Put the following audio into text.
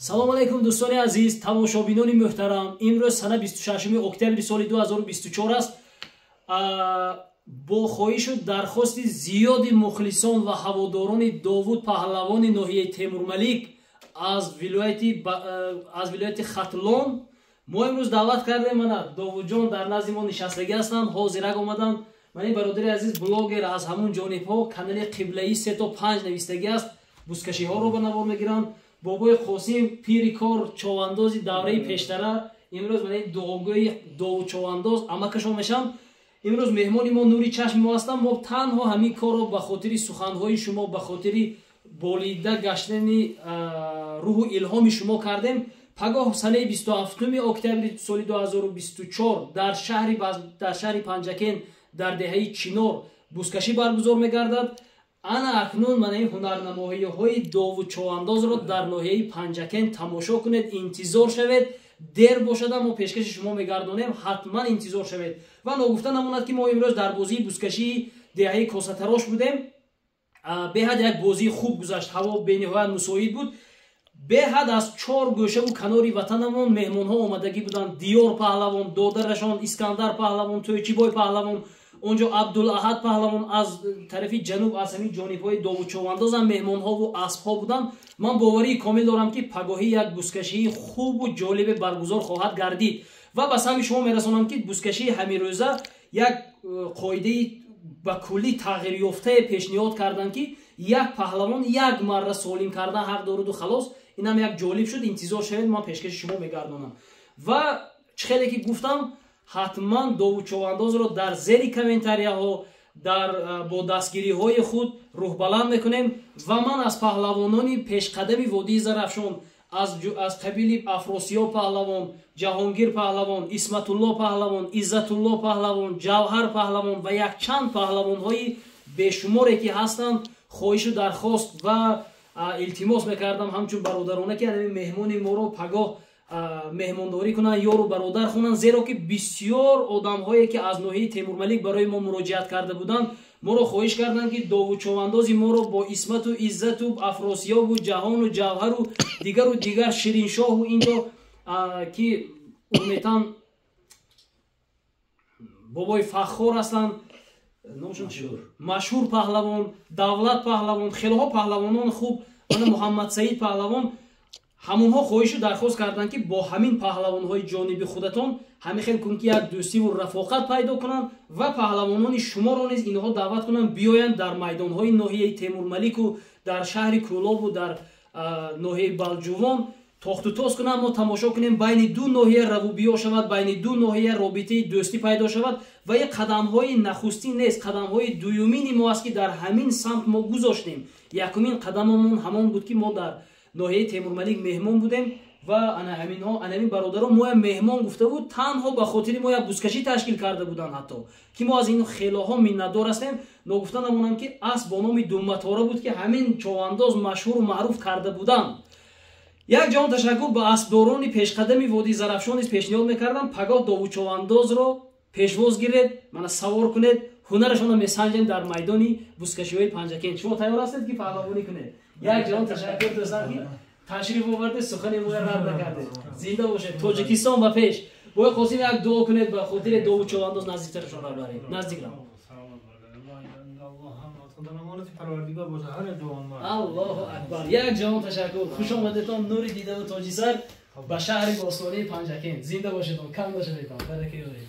Салом алейкум, дӯстони азиз, тамошобинони муҳтарам. Имрӯз сана 26 октябри соли 2024 аст. Бо хоҳишу дархости зиёди мухлисон ва ҳаводорони Довуд паҳлавони ноҳияи Темурмалик аз вилояти Хатлон мо имрӯз даъват кардем. Мана, Довудҷон дар назди мо нишастагӣ ҳастанд, ҳозирак омаданд. Мани бародари азиз, блогер аз ҳамун ҷонибҳо, канали Қиблаи се то панҷ навистагӣ аст, бузкашиҳоро ба навор мегиранд. Бобои Қосим, пири кор, човандози давраи пештара, имрӯз мани дуогӯи довучовандоз амакашон мешаванд. Имрӯз меҳмони мо, нури чашми мо ҳастанд. Мо танҳо ҳамин корро ба хотири суханҳои шумо, ба хотири болида гаштани рӯҳу илҳоми шумо кардем. Пагоҳ, санаи 27 октябри соли 2024, дар шаҳри Панҷакент, дар деҳаи Чинор бузкашӣ баргузор мегардад. Ана акнун мана ин ҳунарнамоиҳои довучовандозро дар ноҳияи Панҷакент тамошо кунед. Интизор шавед, дер бошада, мо пешкаши шумо мегардонем, ҳатман интизор шавед. Ва ногуфта намонад, ки мо имрӯз дар бозии бузкашии деҳаи Косатарош будем. Беҳад як бозии хуб гузашт, ҳаво бениҳоят мусоид буд. Беҳад аз чор гӯшаву канори ватанамон меҳмонҳо омадагӣ буданд: Диёр паҳлавон, додарашон Искандар паҳлавон, Тӯйчибой паҳлавон, онҷо Абдулаҳад паҳлавон, аз тарафи ҷануб, аз ҳамин ҷонибҳои довучовандозам меҳмонҳову аспҳо буданд. Ман боварии комил дорам, ки пагоҳӣ як бузкашии хубу ҷолибе баргузор хоҳад гардид. Ва ба самъи шумо мерасонам, ки бузкашии ҳамирӯза як қоидаи ба куллӣ тағйирёфтае пешниҳод карданд, ки як паҳлавон як марра солим кардан ҳақ дораду халос. Инам як ҷолиб шуд. Интизор шавед, ман пешкаши шумо мегардонам. Ва чӣ хеле ки гуфтам, ҳатман довучовандозро дар зери комментарияҳо дар бо дастгириҳои худ рӯҳбаланд мекунем. Ва ман аз паҳлавонони пешқадами водии Зарафшон, аз қабили Афросиёб паҳлавон, Ҷаҳонгир паҳлавон, Исматулло паҳлавон, Иззатулло паҳлавон, Ҷавҳар паҳлавон ва якчанд паҳлавонҳои бешуморе ки ҳастанд, хоҳишу дархост ва илтимос мекардам ҳамчун бародарона, ки ҳамин меҳмони моро пагоҳ меҳмондорӣ кунанд, ёру бародар хонанд, зеро ки бисёр одамҳое ки аз ноҳияи Темурмалик барои мо муроҷиат карда буданд, моро хоҳиш карданд, ки довучовандози моро бо Исмату, Иззату, Афросиёбу, Ҷаҳону, Ҷавҳару, дигару дигар, Шириншоҳу, инҷо ки уметан бобои Фаххор ҳастанд, машҳур паҳлавон, Давлат паҳлавон, хелоҳо паҳлавонон хуб, мана Муҳаммадсаид паҳлавон, ҳамонҳо хоҳишу дархост карданд, ки бо ҳамин паҳлавонҳои ҷониби худатон ҳамин хел кун, ки як дӯстиву рафоқат пайдо кунанд ва паҳлавонони шуморо низ инҳо даъват кунанд, биёянд дар майдонҳои ноҳияи Темурмалику, дар шаҳри Кӯлобу, дар ноҳияи Балҷувон тохтутоз кунанд, мо тамошо кунем, байни ду ноҳия равубиё шавад, байни ду ноҳия робитаи дӯстӣ пайдо шавад. Ва ин қадамҳои нахустин нест, қадамҳои дуюмини мо аст, ки дар ҳамин самт мо гузоштем. Якумин қадамамон ҳамон буд, ки мо дар ноҳияи Темурмалик меҳмон будем ва ана ҳаминҳо, ана ҳамин бародарон моя меҳмон гуфта буд, танҳо ба хотири мо як бузкашӣ ташкил карда буданд, ҳатто ки мо аз ин хелоҳо миннатдор ҳастем. Ногуфта намонам, ки асп бо номи Думатора буд, ки ҳамин човандоз машҳуру маъруф карда буданд. Як ҷаҳон ташаккур ба аспдорони пешқадами водии Зарафшон низ пешниҳод мекардам. Пагоҳ довучовандозро пешвоз гиред, мана савор кунед, ҳунарашонро месанҷем дар майдони бузкашиҳои Панҷакент. Шумо тайёр ҳастед, ки паҳлавонӣ кунед? Як ҷаҳон ташаккур, дӯстам, ки ташриф овардед, сухани моя рад накардед. Зинда бошед, Тоҷикистон ба пеш! Бобои Қосим, як дуо кунед ба хотири довучовандоз. Наздиктарашон баред, наздик рав. Аллоҳу акбар! Як ҷаҳон ташаккур, хуш омадетон, нури дидаву тоҷисар, ба шаҳри бостонии Панҷакент. Зинда бошедон, кам нашаведон, баракаёбед.